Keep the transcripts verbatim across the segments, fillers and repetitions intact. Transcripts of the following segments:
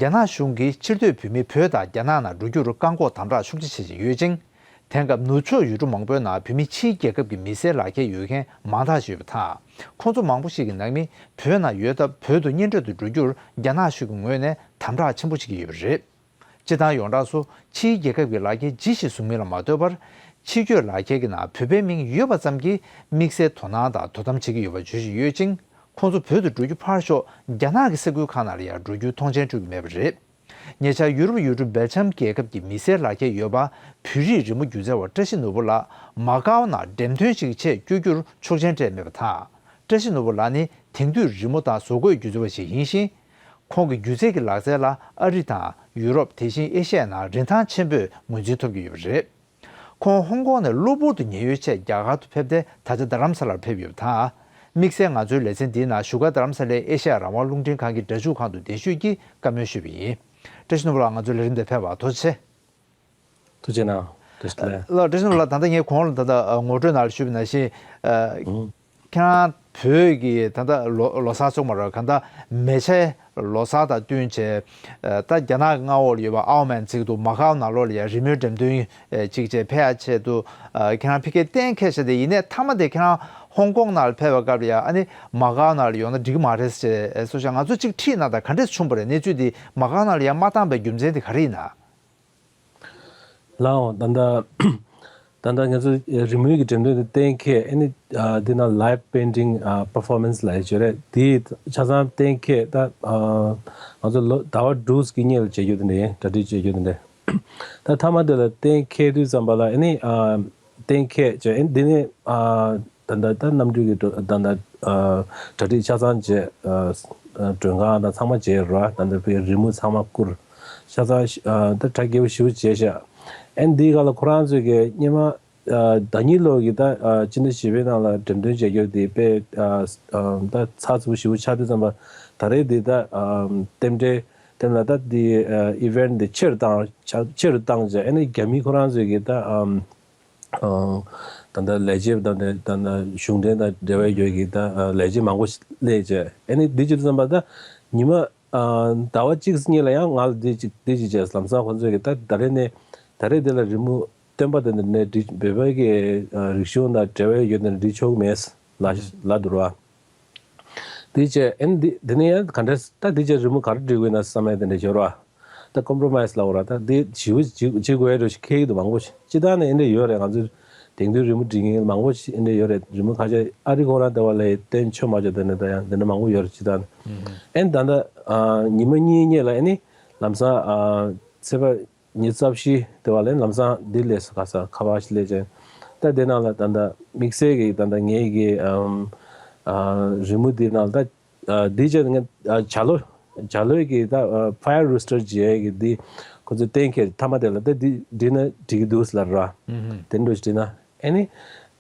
རྒྱ་ནག་གཞུང་གིས་ཕྱིར་སྡོད་བོད་མི་བོད་དང་རྒྱ་ནག་ནང་འགྲོ་རྒྱུར་བཀག་འགོག་དམ་དྲག་ཤུགས་ཆེ་བྱེད་བཞིན་ཡོད་ཅིང་། དེང་སྐབས་ནུབ་ཕྱོགས་ཡུལ་གྲུ་མང་པོའི་ནང་བོད་མི་ཕྱིའི་རྒྱལ་ཁབ་ཀྱི་མི་སེར་ལག་ཁྱེར་ཡོད་མཁན་མང་དག་ཅིག་ཡོད་པ་དང་། ཁོང་ཚོ་མང་པོ་ཞིག་གི་ནང་མི་བོད་ནང་ཡོད་སྟབས། བོད་དུ་གཉེན་སྒྲིག་ཏུ་འགྲོ་རྒྱུར་རྒྱ་ནག་གཞུང་གི་ངོས་ནས་དམ་དྲག་ཆེན་པོ་བྱེད་ཀྱི་ཡོད་པ་རེད། སྤྱིར་བཏང་ཡོངས་གྲགས་སུ་ཕྱིའི་རྒྱལ་ཁབ་ཀྱི་ལག་ཁྱེར་ཇི་ཞིག་བཟུང་མིན་ལ་མ་ལྟོས་པར། ཕྱི་སྐྱོད་ལག་ཁྱེར་གྱི་ནང་བོད་པའི་མིང་ཡོད་པ་ཙམ་གྱིས་དམིགས་བསལ་དོ་སྣང་དང་དོ་དམ་བྱེད་ཀྱི་ཡོད་པ་བརྗོད་བཞིན་ཡོད་ཅིང་། ཁོང་ཚོ་བོད་དུ་འགྲོ་རྒྱུ་ཕར་ཞོག་རྒྱ་ནག་གི་ས་ཁུལ་ཁག་ནང་ལ་ཡང་འགྲོ་རྒྱུའི་ཐོངས་མཆན་སྤྲོད་ཀྱི་མེད་པ་རེད། ཉེ་ཆར་ཡུ་རོབ་ཡུལ་གྲུ་སྦེལ་ཇམ་རྒྱལ་ཁབ་ཀྱི་མི་སེར་ལག་ཁྱེར་ཡོད་པ་བོད་རིགས་རི་མོ་སྒྱུ་རྩལ་བ་བཀྲ་ཤིས་ནོར་བུ་ལགས་མ་ཀའོ་ནང་འགྲེམས་སྟོན་ཞིག་ཆེད་བསྐྱོད་རྒྱུར་ཆོག་མཆན་སྤྲད་མེད་པ་དང་། བཀྲ་ཤིས་ནོར་བུ་ལགས་ནི་དེང་དུས་རི་མོ་དང་བཟོ་བཀོད་སྒྱུ་རྩལ་བ་ཞིག་ཡིན་ཞིང་། ཁོང་གི་སྒྱུ་རྩལ་གྱི་ལག་རྩལ་ལ་ཨ་རི་དང་ཡུ་རོབ། དེ་བཞིན་ཨེ་ཤ་ཡའི་ནང་རིན་ཐང་ཆེན་པོས་ངོས་འཛིན་ཐོབ་ཀྱི་ཡོད་པ་རེད། ཁོང་ཧོང་ཀོང་ནས་གློ་བུར་དུ་ཉེན་གཡོལ་ཆེད་རྒྱ་གར་དུ་ཕེབས་ཏེ། ད་ཆ་རྡ་རམ་ས་ལར་ཕེབས་ཡོད་པ་དང་། དམིགས་བསལ་ང་ཚོའི་ལེ་ཚན་འདིའི་ནང་བཞུགས་སྒར་རྡ་རམ་ས་ལའི་ཨེ་ཤ་ཡ་རང་དབང་རླུང་འཕྲིན་ཁང་གི་སྒྲ་འཇུག་ཁང་དུ་གདན་ཞུས་ཀྱིས་བཀའ་མོལ་ཞུས་པ་ཡིན། བཀྲ་ཤིས་ནོར་བུ་ལགས། ང་ཚོའི་ལས་རིམ་དེར་ཕེབས་པར་ཐུགས་རྗེ་ཆེ། ཐུགས་རྗེ་གནང་། བཀྲ་ཤིས་བདེ་ལེགས། ལགས། བཀྲ་ཤིས་ནོར་བུ་ལགས། ད་ལྟ་ངས་གོང་ལ་ད་ལྟ་ངོ་སྤྲོད་ནང་ལ་ཞུས་པ་ནང་བཞིན། ཨ། ཨུ། ཁྱེད་རང་བོད་ཀྱི་ད་ལྟ་ལོ་ལོ་གསར་སོང་མ་རེད། གང་ལྟར་མེ་བྱའི་ལོ་གསར་དང་བསྟུན་བྱས། ཨ། ད་རྒྱ་ནག་གི་མངའ་འོག་ལ་ཡོད་པ་ཨའོ་མན་ཟེར་གྱི་འདུག་མ་ཀའོ་ནང་ལོགས་ལ་ཡང་རི་མོའི་འགྲེམས་སྟོན་ཅིག་བྱས་ཕེབས་ཡ་ཆེད་དུ། ཨ། ཁྱེད་རང་ཕ་གིར་གཏན་འཁེལ་བཞག་སྟེ། ཡིན་ནའི་མཐའ་མ་དེ་ཁྱེད་རང་ཧོང་ཀོང་ནང་ལ་ཕེབས་པའི་སྐབས་ལ་ཡང་ཨ་ནི་མ་ཀའོ་ནང་ལ་ཡོང་ན་འགྲིག་གི་མ་རེད་ཅེས་སོགས་ཀྱང་ང་ཚོ་གཅིག་ཁྲིད་གནང་དང་། ག་འདྲས་བྱུང་བ་རེད། གནས་ཚུལ་འདི་མ་ཀའོ་ནང་ལ་ཡང་མ་བཏང་པའི་རྒྱུ་མཚན་དེ་ག་རེ་ཡིན་ན། ལགས་འོང་། ད་ལྟ་ད་ལྟ་ང་ཚོ་རི་མོའི་གི་འགྲེམས་སྟོན་དེ་གཏན་འཁེལ། ཨ་ནི། ཨ། འདི་ན་live painting performance ལབ་ཡ་ཅིག་རེད། དེ་ཆ་ཚང་གཏན་འཁེལ། ད། ཨ། ང་ཚོ་ལོ་ཟླ་བ་དྲུག་གི་སྔོན་ལ་བྱེད་རྒྱུ་དེ་འདྲ་ཡིན། གྲ་སྒྲིག་བྱེད་རྒྱུ་དེ་འདྲ། ད་མཐའ་མ་དེ་ལ་གཏན་འཁེལ་དུས་ཙམ་པ་ལ་ཨ་ནི། ཨ། གཏན་འཁེལ་བྱས། ཨ་ནི་འདི་ནས། ཨ། ད་ལྟ་ད་གནམ་གྲུ་གི་འགྲོ། ད་ལྟ། ཨ། གྲ་སྒྲིག་ཆ་ཚང་བྱས། ཨ། མགྲོན་ཁང་དང་ཚང་མ་བྱས་ར། ད་ལྟ་བའི་རི་མོ་ཚང་མ་བསྐུར། ཆ་ཚང་། ཨ། ད་གྲ་རྒྱས་པོ་ཞེ་པོ་བྱས་ཤག་ཨ་ནི་འདིའི་སྒང་ལ་ཁོ་རང་ཚོས་ཀྱི་སྔོན་མ། ཨ། ཟླ་ཉིན་ལོ་གི་ད། ཨ། སྤྱི་ཟླ་བཞི་པའི་ནང་ལ་འགྲེམས་སྟོན་བྱ་རྒྱུ་དེ་དཔེ། ཨ། ཨ། ད་ཚགས་ཚུད་པོ་ཞེ་པོ་ཆགས་དུས་ཙམ་པ། ད་རེས་འདི་ད། ཨ། རྟེན་འབྲེལ་རྟེན་ལ་ད་འདི། ཨ། event འདི་ཕྱིར་བཏང་། ཕྱིར་བཏང་བྱས། ཨ་ནི་རྒྱ་མི་ཁོ་རང་ཚོས་ཀྱི་ད། ཨ། ཨ། ད་ལྟ་ལས་བྱེད་དང་། ད་ལྟ་གཞུང་འབྲེལ་དང་འབྲེལ་བའི་ཡོད་ཀྱི་ད། ཨ། ལས་བྱེད་མང་པོ་སླེབས་བྱས། ཨ་ནི་འདི་བྱེད་དུས་ཙམ་པ་ད་ཉི་མ། ཨ། ཟླ་བ་གཅིག་སྔོན་ལ་ཡང་ང་ལ་འདི་གཅིག་འདི་གཅིག་བྱས། ལམ་སང་ཁོང་ཚོས་ཀྱི་ད་ད་རེས་ནས། ད་རེས་འདི་ལ་རི་མོ་སྟོན་པ་དེ་འདྲ་ནས་འབྲི། བོད་པའི་གི། ཨ། རིག་གཞུང་དང་འབྲེལ་བའི་ཡོད་དེ་འདྲ་འབྲི་ཆོག་མེད་ལབ་ལབ་འདུག་ར། དེ་བྱས། ཨ་ནི་འདི་འདི་ནས་ཡང་ག་འདྲས། ད་འདི་བྱས་རི་མོ་ག་རེ་འབྲི་དགོས་ན་བསམ་ཡ་དེ་འདྲ་ཡོད་ར། ད་compromise ལབ་ར། ད་འདི་ཞེ་པོ་བྱེད་བྱེད་དགོས་ཡ་འདྲ་ཞིག་འཁེལ་གྱི་འདུག་མང་པོ་ཞིག་སྤྱིར་བཏང་ནས་ཨེ་འདྲ་ཡོད་རེད། ང་ཚོའི་དེང་དུས་རི་མོ་འབྲི་མཁན་མང་པོ་ཞིག་ཨེ་འདྲ་ཡོད་རེད། རི་མོ་ཁ་ཤས་ཨ་རི་ཁོ་རང་ལྟ་བུ་ལ་བསྟན་ཆོག་མ་ཆོག་དེ་འདྲ། ད་ཡང་དེ་འདྲ་མང་པོ་ཡོད་རེད། སྤྱིར་བཏང་ནས། ཨ་ནི་ད་ལྟ། ཨ། ཉི་མ་གཉིས་སྔོན་ལ་ཨ་ནི་ལམ་སང་། ཨ། ཚེས་པ་ཉི་ཤུ་རྩ་བཞི་དེ་བ་ལ་ལམ་སང་འདི་སླེབས་སོང་། ཁ་སང་ཁ་པར་ཞིག་སླེབས་བྱས། ད་དེ་ནང་ལ་ད་ལྟ་དམིགས་བསལ་གྱི་ད་ལྟ་ངའི་གི། ཨམ། ཨ། རི་མོ་འདི་ནང་ད། ཨ། འདི་བྱས་ང་། ཨ། བྱ་ལོ། བྱ་ལོའི་གི་ད། ཨ། Fire Rooster ཟེར་ཡས་གི་འདི་ཁོ་ཚོས་གཏན་འཁེལ། མཐའ་མ་དེ་ལ་ད་འདི་འབྲི་ན་འགྲིག་གི་འདུག་ལབ་ར། ཨུ་ཧུམ། དེ་འདྲ་ཞིག་བྲིས་ན། ཨ་ནི་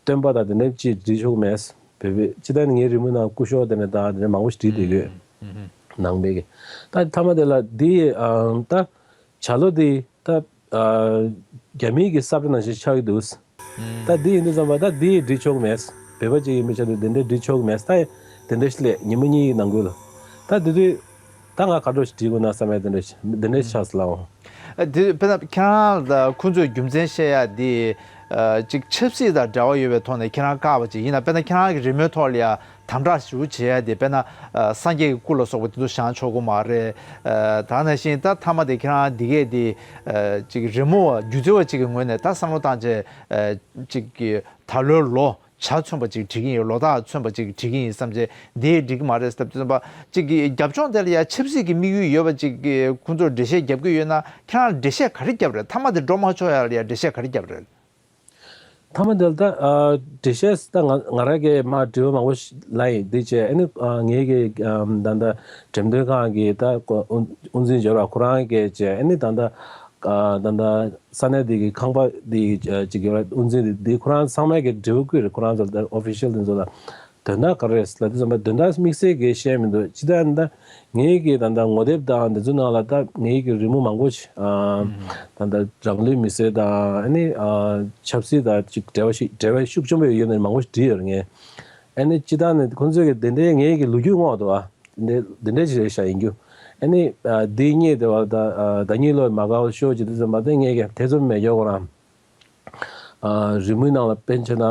སྟོན་པ་དང་དེ་འདྲ་ཅིག་འབྲི་ཆོག་མེད། བོད་པའི་སྤྱིར་བཏང་ནས་ངའི་རི་མོ་ནང་སྐུ་ཞབས་དེ་འདྲ་དང་དེ་འདྲ་མང་པོ་ཞིག་བྲིས་བསྡད་ཡོད། ཨུ་ཧུམ། ནང་པའི་གི། ད་མཐའ་མ་དེ་ལ་འདི། ཨ། ད་བྱ་ལོ་འདི་ད། ཨ། རྒྱ་མིའི་གི་ས་བཀྲ་ནང་བཞིན་ཆགས་ཀྱི་འདུག་ད་འདི་ཡིན་དུས་ཙམ་པ་ད་འདི་འབྲི་ཆོག་མེད། བོད་པ་ཅིག་ཡིན་པའི་ཆ་ནས་འདི་འདྲ་འབྲི་ཆོག་མེད། ད་དེ་འདྲ་ཞིག་སླེབས། ཉི་མ་གཉིས་ནང་ཁུལ་ལ། ད་དེ་དུས་ད་ང་ག་འདྲ་ཞིག་བྲིས་དགོས་ན་བསམ་ཡ་དེ་འདྲ་ཞིག་དེ་འདྲ་ཞིག་ཆགས་སོང་། ཨ། དེ་དཔེར་ན་ཁྱེད་རང་ལ་ཁོང་ཚོས་རྒྱུ་མཚན་བཤད་ཡ་དེ། ཨ། ཅིག་ཆབ་སྲིད་དང་འབྲེལ་བ་ཡོད་པའི་ཐོག་ནས་ཁྱེད་རང་བཀག་པ་ཅིག་ཡིན་ན། དཔེར་ན་ཁྱེད་རང་གི་རི་མོའི་ཐོག་ལ་ཡ་དམ་དྲག་ཞེ་པོ་བྱེད་ཡ་དེ། དཔེར་ན། ཨ། སངས་རྒྱས་ཀྱི་སྐུ་ལ་སོགས་པ་དེ་ཚོ་བཞེངས་ཆོག་གི་མ་རེད། ཨ། ད་ནང་བཞིན་ད་མཐའ་མ་དེ་ཁྱེད་རང་འདི་གས་དེ། ཨ། ཅིག་རི་མོ་བ་སྒྱུ་རྩལ་བ་ཅིག་གི་ངོས་ནས་ད་བསམ་བློ་བཏང་བྱས། ཨ། ཅིག་གི་ད་ལོའི་ལོ་བྱ་མཚོན་པ་ཅིག་བྲིས་ཀྱི་ཡིན། ལོ་རྟགས་མཚོན་པ་ཅིག་བྲིས་ཀྱི་ཡིན་བསམ་བྱས། འདི་འགྲིག་གི་མ་རེད་ཟེར་དུས་ཙམ་པ། ཅིག་གི་རྒྱབ་ལྗོངས་དེ་ལ་ཡ་ཆབ་སྲིད་ཀྱི་དམིགས་ཡུལ་ཡོད་པ་ཅིག་གི་ཁོང་ཚོར་འགྲེལ་བཤད་རྒྱབ་ཀྱི་ཡོད་ན། ཁྱེད་རང་འགྲེལ་བཤད་ག་རེ་རྒྱབ་རེད། མཐའ་མ་དེ་འགྲོ་མ་ཆོག་ཡ་ལ་ཡ་འགྲེལ་བཤད་ག་རེ་རྒྱབ་རེད། མཐའ་མ་དེ་ལ་ད། ཨ། འགྲེལ་བཤད་ད་ང་ང་རང་གིས་མར་དྲི་བ་མང་པོ་ཞིག་ལབ་ཡིན། འདི་བྱས། ཨ་ནི། ཨ། ངའི་གི། ཨམ། ད་ལྟ་འགྲེམས་སྟོན་ཁང་གི་ད་དབུ་དབུ་འཛིན་ཡོད་ར། ཁོ་རང་གིས་བྱས། ཨ་ནི་ད་ལྟ། ཨ། ད་ལྟ་ས་གནས་འདི་གི་ཁང་པ་འདི་གི་ཅིག་ཡོད་ར། དབུ་འཛིན་འདི་འདི་ཁོ་རང་ཚང་མས་གི་དྲི་བ་བཀོད་རེད། ཁོ་རང་ཚོ་ད་ཨོ་ཕི་ཤལ་འདི་ཚོ་ལ། དོན་དག་ག་རེ་རེད་ལབ་དུས་ཙམ་པ་དོན་དག་དམིགས་བསལ་གྱི་བཤད་མི་འདུག་སྤྱིར་བཏང་ད་ངའི་གི་ད་ལྟ་ངོ་དེབ་དང་འདི་ཚོའི་ནང་ལ་ད་ངའི་གི་རི་མོ་མང་པོ་ཞིག་ཨ། ད་ལྟ་རང་ལུས་མེར་སྲེག་དང་། ཨ་ནི། ཨ། ཆབ་སྲིད་དང་ཅིག་འབྲེལ་བ་ཞིག་འབྲེལ་བ་ཤུགས་ཆེན་པོ་ཡོད་ནི་མང་པོ་ཞིག་བྲིས་ཡོད་རེད་ངས། ཨ་ནི་སྤྱིར་བཏང་ནས་ཁོང་ཚོས་གི་དེ་འདྲའི་ངའི་གི་ལོ་རྒྱུས་མངོན་འདུག་ཨ། དེ་འདྲའི་དེ་འདྲའི་ཞིག་རེད་ཤག་ཡིན་རྒྱུ། ཨ་ནི་འདི་རྙེད་དེ་བ་ད་ཟླ་ཉིན་ལོ་མ་དགའ་བ་ཤོག་ཅིག་དུས་ཙམ་པ་དེ་ངས་ཀྱང་ཐེ་ཚོམ་མེད་ཀྱོག་རང་། རི་མོའི་ནང་ལ་དཔེ་མཚོན་ན་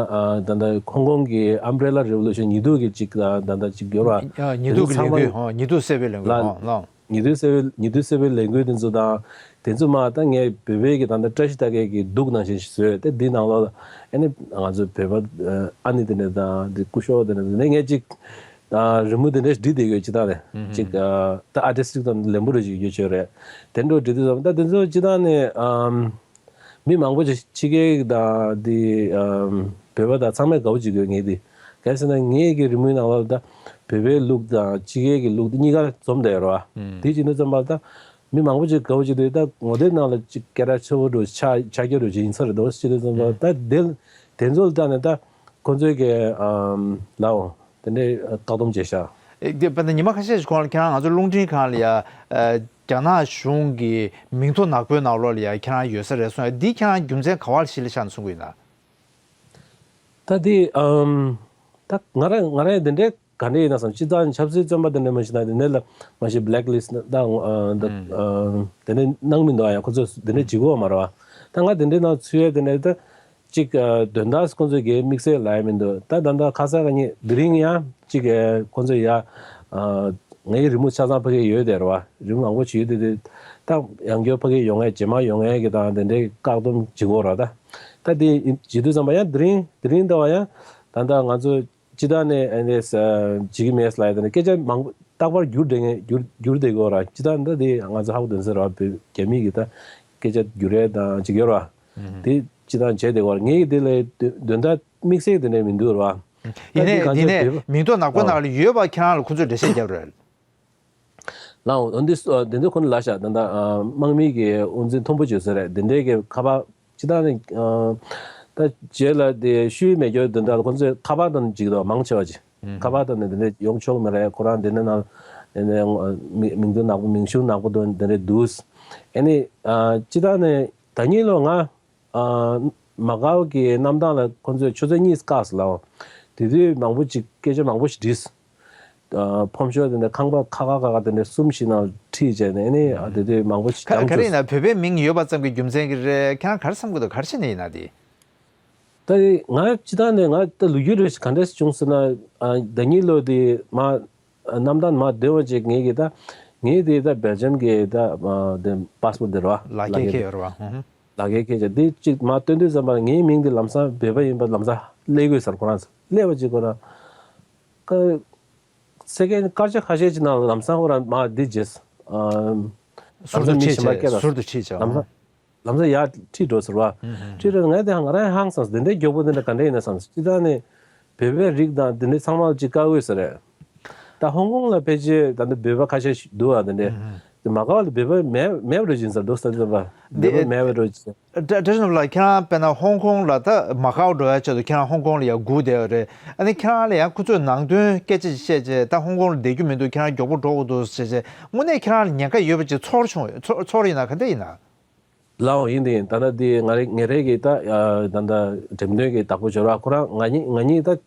ད་ལྟ་ཧོང་ཀོང་གི་Umbrella Revolution ཉི་གདུགས་ཀྱི་ཅིག་ད་ལྟ་ཅིག་ཡོད་ར། ཉི་གདུགས་ཀྱི་ལས་འགུལ། ཉི་གདུགས་སེར་པོའི་ལས་འགུལ། ལ་ལ། ཉི་གདུགས་སེར་པོའི་ཉི་གདུགས་སེར་པོའི་ལས་འགུལ་དེ་ཚོ་དང་། དེ་ཚོ་མ་ད་ངས་བོད་པའི་གི་ད་ལྟ་བཀྲ་ཤིས་རྟགས་བརྒྱད་ཀྱི་གདུགས་ནང་བཞིན་ཞིག་བཟོས་ཏེ་འདི་ནང་ལོགས་ལ་ཨ་ནི་ང་ཚོ་བོད་པ་ཨ་ནི་དེ་འདྲ་དང་འདི་སྐུ་ཞབས་དེ་འདྲ་དེ་ནས་ངས་ཅིག་རི་མོ་དེ་འདྲ་བྲིས་བསྡད་ཡོད་ཅི་ད་རེད་ཅིག་ད་artistic དང་ལེན་པོ་རེ་ཞིག་ཡོད་ཆོག་རེད། དེ་འདྲ་བྲིས་དུས་ཙམ་ད་དེ་ཚོ་ཅི་ད་ནས་མི་མང་པོ་ཅིག་ཕྱི་རྒྱལ་དང་འདི་བོད་པ་དང་ཚང་མས་དགའ་བོ་བྱེད་དགོས་ངེས་དེ་གལ་སྲིད་ན་ངེད་ཀྱི་རི་མོའི་ནང་ལོགས་ད་བོད་པའི་ལུགས་དང་ཕྱི་རྒྱལ་གྱི་ལུགས་དེ་གཉིས་ཀ་འཛོམས་བསྡད་ཡོད་རེད་བ། དེ་བྱེད་དུས་ཙམ་པ་ད། མི་མང་པོ་ཅིག་དགའ་བོ་ཅིག་འདུག་ད་ངོ་དེབ་ནང་ལ་ཅིག་སྐད་གྲགས་ཆེ་བོ་འགྲོ་ཆགས་ཆགས་རྒྱུ་འགྲོ་ཅིག་ཡིན་ས་རེད་འདུག་ཅི་དུས་ཙམ་པ་ད་དེ་དེ་ཚོ་ལ་ལྟ་ནས་ད་ཁོ་ཚོའི་གི་ལའོ་དེ་འདྲའི་བཀག་སྡོམ་བྱས་ཤག་དེ་དཔེར་ན་ཉི་མ་ཁ་ཤས་ཤིག་གོང་ལ་ཁྱེད་རང་ང་ཚོ་རླུང་འཕྲིན་ཁང་ལ་ཡ་རྒྱ་ནག་གཞུང་གི་མིང་ཐོ་ནག་པོའི་ནང་ལོགས་ལ་ཡ་ཁྱེད་རང་ཡོད་ས་རེད་གསུངས་ཡ་འདི་ཁྱེད་རང་རྒྱུ་མཚན་ག་བ་ལ་གཞི་ལ་བཞག་ནས་གསུང་གི་ཡོད་ན། ད་དེ་ཨམ། ད་ང་རང་ང་རང་དེ་འདྲའི་ག་འདྲ་ཡིན་ན་བསམ་སྤྱི་བཏང་ཆབ་སྲིད་བཙོན་པ་དེ་འདྲ་མ་ཞིག་ན་དེ་འདྲ་ལ་མ་ཞིག་black list ད་ད་དེ་འདྲ་གནང་མི་འདུག་ཡ་ཁོ་ཚོས་དེ་འདྲ་བྱེད་དགོས་མ་རེད་བ། ད་ང་དེ་འདྲའི་ནང་ཚུད་ཡ་དེ་འདྲ་ད་ཅིག་དོན་དག་ཁོ་ཚོས་གའི་དམིགས་བསལ་ལ་ཡ་མི་འདུག་ད་ད་ད་ཁ་སང་ག་ཉིན་དེ་རིང་ཡང་ཅིག་ཁོ་ཚོས་ཡ་ངའི་རི་མོ་ཆ་ཚང་ཕ་གི་ཡོད་དེ་རེད་བ། རི་མོ་མང་པོ་ཞིག་ཡོད་དེ་དེ་ད་ཡང་སྐྱར་ཕ་གི་ཡོང་ཡ་རྗེས་མ་ཡོང་ཡ་གི་ད་དེ་འདྲའི་བཀག་སྡོམ་བྱེད་དགོས་རེད་ད། ད་དེ་བྱེད་དུས་ཙམ་པ་ཡང་དེ་རིང་དེ་རིང་ལྟ་བ་ཡང་ད་ལྟ་ང་ཚོ་སྤྱི་བཏང་ནས་ཨ་ནེ་ས་བྱེད་ཀྱི་མེད་ལབ་ཡ་དེ་ནས་སྐད་ཆ་མང་པོ་རྟག་པར་བསྒྱུར་བསྡད་མཁན་བསྒྱུར་བསྒྱུར་བསྡད་དགོས་ར། སྤྱི་བཏང་ད་དེ་ང་ཚོ་ཧ་གོ་དོན་ཟེར་བ་བོད་རྒྱ་མི་གི་ད་སྐད་ཆ་བསྒྱུར་ཡ་དང་ཅིག་ཡོད་ར། དེ་སྤྱི་བཏང་བྱས་བསྡད་དགོས་ར། ངས་དེ་ལས་དོན་དག་དམིགས་བསལ་དེ་འདྲ་མི་འདུག་ར། ཡིན་ནའི་ཡིན་ནའི་མིང་ཐོ་ནག་པོ་ནང་ལ་ཡོད་པ་ཁྱེད་རང་ལ་ཁོ་ཚོས་འགྲེལ་བཤད་རྒྱབ་རེད། ལའོ་འོན་ཏེ་དེ་ཚོ་ཁོ་ནི་ལ་ཤ་ད་ལྟ་དམག་མི་གི་དབང་འཛིན་མཐོན་པོ་བྱོས་ས་རེད་དེ་འདྲའི་གི་ཁ་པར་ཅི་ད་ནི་ད་རྗེས་ལ་དེ་ཤུལ་མེད་རྒྱུ་དེ་འདྲ་ཁོ་ཚོས་ཁ་པར་དང་འཇིག་དོ་མང་ཆེ་བ་ཅི་ཁ་པར་དང་ནི་དེ་འདྲ་ཡོང་ཆོག་མི་རེད། ཁོ་རང་དེ་འདྲ་ནང་མིང་མིང་དོན་ནག་པོ་མིང་གཞུང་ནག་པོ་དང་དེ་འདྲ་འདུག་ཨ་ནི་ཅི་ད་ནི་ད་ཉིན་ལོ་ང་། མ་དགའ་བ་གི་རྣམ་ཐར་ལ་ཁོ་ཚོས་ཆུ་ཚོད་གཉིས་བཀག་ཟེར་ལབ། དེ་དུས་མང་པོ་ཅིག་སྐད་ཆ་མང་པོ་ཞིག་དྲིས། ཕོམ་ཤོག་དེ་འདྲ་ཁང་པ་ཁ་ཁ་ཁ་ཁ་དེ་འདྲ་གསུམ་བཞི་ནང་ཁྲིད་བྱས་ནས་ནི་དེ་དུས་མང་པོ་ཞིག་ག་ག་རེ་ཡིན་ན་བོད་པའི་མིང་ཡོད་པ་ཙམ་གྱི་རྒྱུ་མཚན་གྱིས་རེད། ཁྱེད་རང་ག་རེ་བསམ་གྱི་འདུག་ག་རེ་བྱས་ནས་ཡིན་ན་དེ། ད་ང་སྤྱི་བཏང་ནས་ང་ད་ལོ་རྒྱུས་རེ་ཞིག་ག་འདྲས་བྱུང་ཟེར་ན་ཟླ་ཉིན་ལོ་དེ་མ། རྣམ་ཐར་མ་བདེ་བ་ཅིག་ངེད་ཀྱི་ད་ངེད་དེ་ད་སྦེལ་ཇམ་གྱི་ད་དེ་པ་སི་པོར་དེ་རེད་བ། ལག་འཁྱེར་ཁྱེར་ཡོད་རེད་བ། ལག་འཁྱེར་ཁྱེར་བྱས་དེ་གཅིག་མ་སྟོན་དུས་ཙམ་པ་ངའི་མིང་དེ་ལམ་སང་བོད་པ་ཡིན་པ་ལམ་སང་སླེབས་དགོས་ཟེར་ཁོ་རང་ཚོ་སླེབས་པ་ཅིག་ཁོ་རང་ཀ་སེ་ཀེན་སྐར་ཆ་ཁ་ཤས་ཅིག་ནང་ལམ་སང་ཁོ་རང་མ་འདི་བྱས། ཟུར་དུ་ཁྲིད་བྱས་ཟུར་དུ་ཁྲིད་བྱས། ལམ་སང་། ལམ་སང་ཡར་ཁྲིད་འགྲོ་ཟེར་བ། ཁྲིད་འགྲོ་ངས་དེ་ང་རང་ཧང་སངས་དེ་འདྲའི་མགྱོགས་པོ་དེ་འདྲ་ག་འདྲ་ཡིན་ན་བསམ། སྤྱི་བཏང་ནས་བོད་པའི་རིགས་དང་དེ་འདྲའི་ཚང་མ་ཅིག་དཀའ་འོས་ས་རེད། ད་ཧོང་ཀོང་ལ་ཕལ་ཆེར་ད་ལྟ་བོད་པ་ཁ་ཤས་ཤིག་འདུག་ཨ་དེ་འདྲའི། དེ་མ་དགའ་བ་ལ་བོད་པ་མེད་མེད་པ་རེད་ཅིང་ཟེར་འདུག་ས་དེ་བོད་པ་མེད་པ་རེད་ཅིང་། བཀྲ་ཤིས་ལགས་ཁྱེད་རང་དཔེར་ན་ཧོང་ཀོང་ལ་ད་མ་དགའ་བ་འགྲོ་ཡ་ཆེད་དུ་ཁྱེད་རང་ཧོང་ཀོང་ལ་ཡ་སྒུག་བསྡད་ཡོད་རེད། ཨ་ནི་ཁྱེད་རང་ལ་ཡང་ཁོ་ཚོས་ནང་དོན་སྐད་ཆ་ཅིག་བཤད་རྗེས་ད་ཧོང་ཀོང་ལ་བསྡད་རྒྱུ་མི་འདུག་ཁྱེད་རང་མགྱོགས་པོ་འགྲོ་དགོས་འདུག་ཟེར་རྗེས་དངོས་གནས་ཁྱེད་རང་ལ་ཉེན་ཁ་ཡོད་པ་ཅིག་ཚོར་བྱུང་ཚོར་ཚོར་ཡིན་ན་ག་འདྲ་ཡིན་ན། ལའོ་ཡིན་དེ་ཡིན། ད་ལྟ་དེ་ང་རེ་ངེད་རེ་གི་ད་ད་ལྟ་འགྲེམས་སྟོན་གི་བདག་པོ་འབྱོར་བ་ཁོ་རང་ང་གཉིས་ང་གཉིས་ད་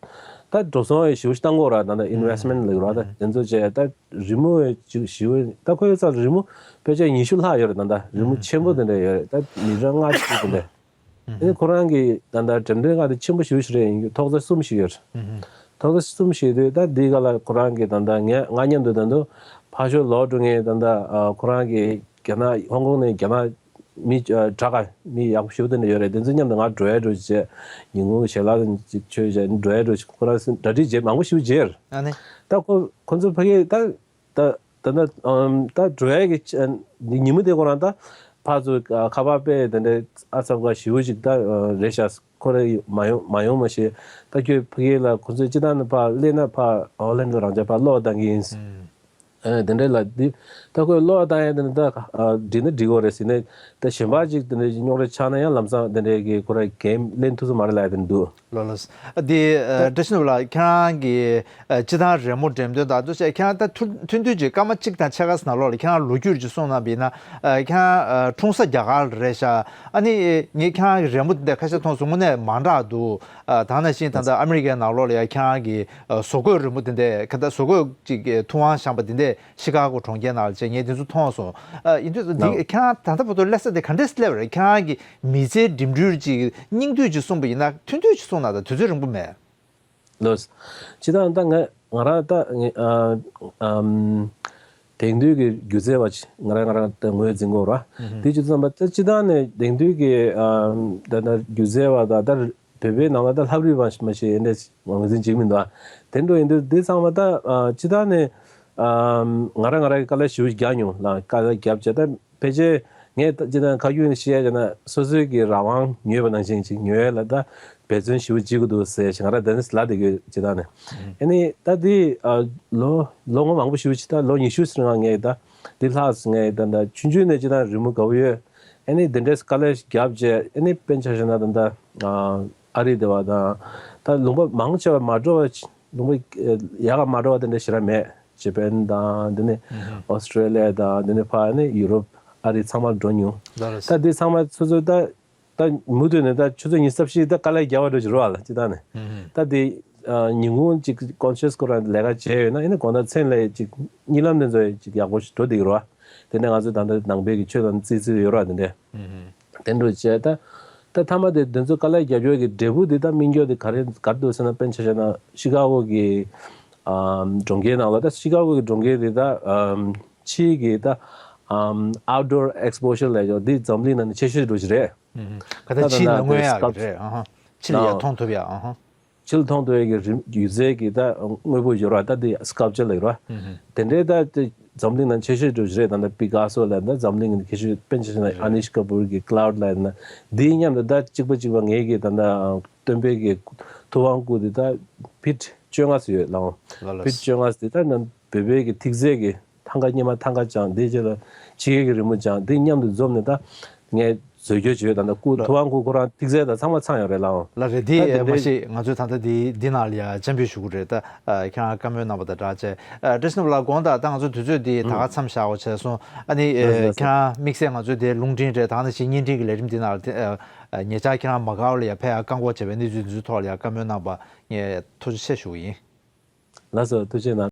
ད་འགྲོ་སོང་ཡི་ཞིབ་བཏང་གོ་ར་ད་ལྟ་ཨིན་ཝེ་སི་མེན་ཊི་ལ་ཡོད་ར་ད་དེ་ཚོ་བྱས་ད་རི་མོ་ཡི་ཞིབ་ད་ཁོའི་རྩ་ལ་རི་མོ་ཕལ་ཆེར་ཉི་ཤུ་ལྷག་ཡོད་རེད། ད་ལྟ་རི་མོ་ཆེན་པོ་དེ་འདྲ་ཡོད་རེད། ད་མི་གྲངས་ལྔ་བཅུ་དེ་འདྲ། ཨ་ནི་ཁོ་རང་གི་ད་ལྟ་འགྲེམས་སྟོན་ཁང་དེ་ཆེན་པོ་ཞེ་པོ་ཞིག་རེད། ཡིན་རྒྱུ་ཐོག་རྩེག་གསུམ་ཞིག་ཡོད་རེད། ཐོག་རྩེག་གསུམ་ཞིག་དུས་ད་འདི་ག་ལ་ཁོ་རང་གི་ད་ལྟ་ངས་ང་མཉམ་དུ་ད་དུང་ཕར་ཞོག་ལོག་འགྲོ་མཁན་ད་ལྟ་ཁོ་རང་གི་རྒྱ་ནག་ཧོང་ཀོང་ནས་རྒྱ་ནག་མི་དྲག་ག་མི་ཡག་པོ་ཞེ་པོ་དེ་འདྲ་ཡོད་རེད། དེ་ཚོ་མཉམ་དུ་ང་འགྲོ་ཡ་འགྲོ་བྱས་ཉིན་གུང་ཞལ་ལག་ཅིག་མཆོད་བྱས་འགྲོ་ཡ་འགྲོ་ཁོ་རང་གྲ་སྒྲིག་བྱས་མང་པོ་ཞེ་པོ་བྱས་རེད། ཨ་ནི། ད་ཁོ་ཁོ་ཚོ་ཕ་གི་ད། ད་ད་ད་ད་འགྲོ་ཡ་གི་ཉི་མ་དེ་ཁོ་རང་ད་ཕར་ཚུར་ཁ་པར་སྤེལ་དེ་འདྲའི་ཨ་ཚབ་ཁ་ཞེ་པོ་ཅིག་ད་རེད་ཤག་ཁོ་རེ་མ་ཡོང་མ་ཡོང་མ་ཤེས། ད་ཁྱོད་ཕ་གི་ལ་ཁོ་ཚོས་སྤྱི་བཏང་ནས་ཕར་སླེབས་ན་ཕར་ཨོ་ལན་ཌོ་རང་ཅག་ཕར་གློག་བཏང་གི་ཡིན། ཨ་དེ་འདྲའི་ལ་འདི་ད་ཁོས་གློག་བཏང་ཡ་དེ་འདྲ་ད་འགྲིག་ན་འགྲིག་གོ་རེད་ཟེར་ནས་ད་གཞན་པ་ཅིག་དེ་འདྲའི་རྙོག་དྲ་ཆགས་ན་ཡང་ལམ་སང་དེ་འདྲའི་གི་ཁོ་ར་གེམ་ལེན་ཐུབ་ས་མ་རེད་ལབ་ཡ་དེ་འདུག་ལགས་ལགས། འདི་བཀྲ་ཤིས་ནོར་བུ་ལགས་ཁྱེད་རང་གི་སྤྱི་བཏང་རི་མོ་འགྲེམས་སྟོན་དང་དུ་བྱས་ཁྱེད་རང་ད་ཐུན་ཐུན་དུས་ཀྱི་སྐར་མ་གཅིག་དང་ཕྱེད་ཀ་ནང་ལོགས་ལ་ཁྱེད་རང་ལོ་རྒྱུས་ཅིག་གསུངས་གནང་བ་ཡིན་ན་ཁྱེད་རང་འཁྲུངས་ས་རྒྱ་གར་རེད་ཤག་ཨ་ནི་ངས་ཁྱེད་རང་གི་རི་མོ་འདི་ཁ་ཤས་མཐོང་སོང་། དངོས་གནས་མ་འདྲ་འདུག་ད་ནང་བཞིན་ད་ལྟ་ཨ་མི་རི་ཀའི་ནང་ལོགས་ལ་ཡང་ཁྱེད་རང་གི་བཟོ་བཀོད་རི་མོ་འདི་འདྲས་ཁ་ད་བཟོ་བཀོད་ཅིག་ཐུབ་དབང་བཞག་པ་འདི་འདྲས་ཤི་ཀ་གོ་གྲོང་ཁྱེར་ནང་ལ་ ངས་དེ་ཚོ་མཐོང་སོང་། ཨ་ཡིན་དུས་འདི་ལགས། ཁྱེད་རང་ད་ལྟ་བར་དུ་སླེབས་ས་དེ་ག་འདྲས་སླེབས་རེད། ཁྱེད་རང་གི་མི་ཚེའི་འགྲིམ་འགྲུལ་ཅིག་སྙིང་བསྡུས་ཅིག་གསུངས་པ་ཡིན་ན་ཐུང་ཐུང་ཅིག་གསུངས་ན་ད་དུས་ཚོད་རིང་པོ་མེད། ལགས། སྤྱིར་བཏང་ད་ང་ང་རང་ད་ངས་ཨ་ཨམ་དེང་དུས་ཀྱི་སྒྱུ་རྩལ་བ་ཅིག་ང་རང་ང་རང་ད་ངོས་འཛིན་དགོས་ར། ཨུ་ཧུ། དེ་ཅི་ཙམ་པ་ད་སྤྱིར་བཏང་ནས་དེང་དུས་ཀྱི་ཨམ་ད་ད་སྒྱུ་རྩལ་བ་ད་ད་བོད་པའི་ནང་ལ་ད་ལྷ་བྲིས་པ་མ་ཞིག་ཡིན་ནས་ངོས་འཛིན་བྱེད་ཀྱི་མི་འདུག་དེ་འདྲ་ཡིན་དུས་འདི་ཚང་མ་ད་ཨ་སྤྱིར་བཏང་ནས་ཨམ་ང་རང་ང་རང་གི་དཀའ་ལས་ཞེ་པོ་རྒྱག་མྱོང་ལ། དཀའ་ལས་བརྒྱབ་བྱས་ད་ཕལ་ཆེར་ངས་ད་སྤྱིར་བཏང་ཁ་རྒྱུན་བཤད་ཡ་བྱས་ན་སོ་སོའི་གི་རང་དབང་ཉོས་པ་ནང་བཞིན་ཅིག་ཉོས་ཡ་ལ་ད་འབད་བརྩོན་ཞེ་པོ་བྱེད་དགོས་འདུག་ཟེར་ཞིག་ང་རང་ད་ནི་ལབ་བསྡད་ཡོད་སྤྱིར་བཏང་ནས། ཨ་ནི་ད་འདི་ཨ་ལོ་ལོ་ངོ་མང་པོ་ཞེ་པོ་ཅིག་ད་ལོ་ཉི་ཤུ་ཟིན་ང་ངས་ད་འདི་ལྷག་ཟིན་ངས་ད་ད་ཆུང་ཆུང་ནས་སྤྱིར་བཏང་རི་མོ་དགའ་པོ་ཡོད། ཨ་ནི་འདི་འདྲའི་དཀའ་ལས་བརྒྱབ་བྱས་ཨ་ནི་དཔེར་ན་ཆ་བཞག་ན་ད་ད་ཨ་ཨ་རི་སྡེ་བ་དང་ད་ལུང་པ་མང་ཆེ་བ་མ་འགྲོ་བ་ལུང་པ་ཡག་ག་མ་འགྲོ་བ་དེ་འདྲ་ཞེ་དྲག་མེད། ཇེ་པན་དང་དེ་ནས་ཨོ་སི་ཀྲེ་ལི་ཡ་དང་དེ་ནས་ཕར་ནས་ཡུ་རོབ་ཨ་རི་ཚང་མར་འགྲོ་མྱོང་། ད་དེ་ཚང་མ་སོ་སོ་ད་ད་མུ་མཐུད་ནས་ད་ཆུ་ཚོད་ཉི་ཤུ་རྩ་བཞི་ད་དཀའ་ལས་རྒྱག་པ་འགྲོ་ཅིག་རོ་ཨ་ལ་སྤྱིར་བཏང་ནས་ད་དེ་ཉིན་གུང་ཅིག་ཀོན་ཤི་ཡས་སྐོར་ལ་ལས་ཀ་བྱས་ཡོད་ན་ཨེ་ནི་དགོང་དག་མཚན་ལ་ཅིག་གཉིད་ལམ་དེ་ཚོ་ཅིག་ཡག་པོ་ཞིག་འགྲོ་བསྡད་ཀྱི་རོ། དེ་ནས་ང་ཚོ་ད་ལྟ་ནང་པའི་གི་ཆོས་དང་རྩིས་རྩིས་ཡོད་ར་དེ་འདྲས། དེ་འདྲ་བྱས་ད་ད་མཐའ་མ་དེ་དེ་ཚོ་དཀའ་ལས་རྒྱབ་ཡོད་ཀྱི་འབྲས་བུ་དེ་ད་སྨིན་རྒྱུ་དེ་ག་རེ་ག་རེ་འདུག་ཟེར་ན་དཔེར་ན་ཆ་བཞག་ན་ཤི་ཀ་གོ་གི་ཨམ་གྲོང་ཁྱེར་ནང་ལ་ད་ཤི་ཀ་གོ་གི་གྲོང་ཁྱེར་དེ་ད་ཨམ་ཕྱིའི་གི་ད་ཨམ་outdoor exposure་ལབ་ཡོད་འདི་འཛམ་གླིང་ནང་ནས་ཆེ་ཤོས་འགྲོ་ཞིག་རེད། ཨུ་ཧུ། ག་ད་ད་ཕྱི་ད་ལ་ད་མངོན་ཡག་གི་སྐབས་རེད། ཨ་ཧ། ཕྱི་ལ་ཡར་ནའོ། མཐོང་ཐུབ་ཡག་ཨ་ཧ། ཕྱི་ལ་མཐོང་ཐུབ་ཡག་གི་རིམ་སྒྱུ་རྩལ་གྱི་ད་དངོས་པོ་ཡོད་ར། ད་དེ་སྐལ་ཅར་ལ་ཡོད་ར། ཨུ་ཧུ། དེ་འདྲའི་ད་དེ་འཛམ་གླིང་ནང་ཆེ་ཤོས་འགྲོ་ཞིག་རེད། ད་ད་པི་ཀ་སོ་ལ་ད་འཛམ་གླིང་གི་ཆེ་ཤོས་དཔེར་ན་ཆ་བཞག་ན་རེད། ཨ་ནིཤ་ཀ་པུར་གྱི་ཀླའུ་ཌི་ལ་ཡིན་ན་འདིའི་མཉམ་དུ་ད་གཅིག་པ་གཅིག་པ་ངེད་ཀྱི་ད་ད་སྟོན་པའི་གི་ཐུབ་དབང་སྐུ་དེ་ད་ཕིཊ་བཅོ་ལྔ་ཙམ་ཡོད་ལགས། ལགས་ལགས། ཕིཊ་བཅོ་ལྔ་ཙམ་དེ་ད་ན་བོད་པའི་གི་ཐིག་རྫས་ཀྱི་ཐང་ཀ་སྙེ་མ་ཐང་ཀ་ཅང་དེ་རྗེས་ལ་ཕྱི་རྒྱལ་གྱི་རི་མོ་ཅང་དེ་མཉམ་དུ་འཛོམས་ནས་ད་ངས་བཟོ་བཅོས་བྱོས་ད་ད་སྐུ་ལ་ཐུབ་དབང་སྐུ་ཁོ་རང་ཐིག་རྫས་དང་ཚང་མ་ཚང་ཡོད་རེད་ལགས། ལགས་རེད། ད་དེ་དེ་མ་འདྲའི་གཞི་ང་ཚོས་ད་ལྟ་དེ་འདི་ནང་ལ་ཡ་འཆམ་འབུལ་ཞུ་གི་རེད། ད་ཁྱེད་རང་བཀའ་མོལ་གནང་བ་དང་སྦྲགས་བྱས་བཀྲ་ཤིས་ནོར་བུ་ལགས་དགོངས་དག་ད་ང་ཚོ་དུས་ཚོད་འདི་ད་ག་མཚམས་བཞག་འོ་བྱས་སོང་། ཨ་ནི་ལགས་ལགས། ཁྱེད་རང་དམིགས་བསལ་ང་ཚོའི་དེ་རླུང་འཕྲིན་རེད་ད་ག་ནང་བཞིན་བརྙན་འཕྲིན་གྱི་ལས་རིམ་འདི་ནང་ལ་ཉེ་ཆར་ཁྱེད་རང་མ་ཀའོ་ལ་ཡ་ཕེབས་ཡ་བཀག་འགོག་བྱས་པའི་གནས་ཚུལ་འདི་ཚོའི་ཐོག་ལ་ཡ་བཀའ་མོལ་གནང་བ་ངས་ཐུགས་རྗེ་ཆེ་ཞུ་གི་ཡིན། ལགས་སོ་ཐུགས་རྗེ་གནང་།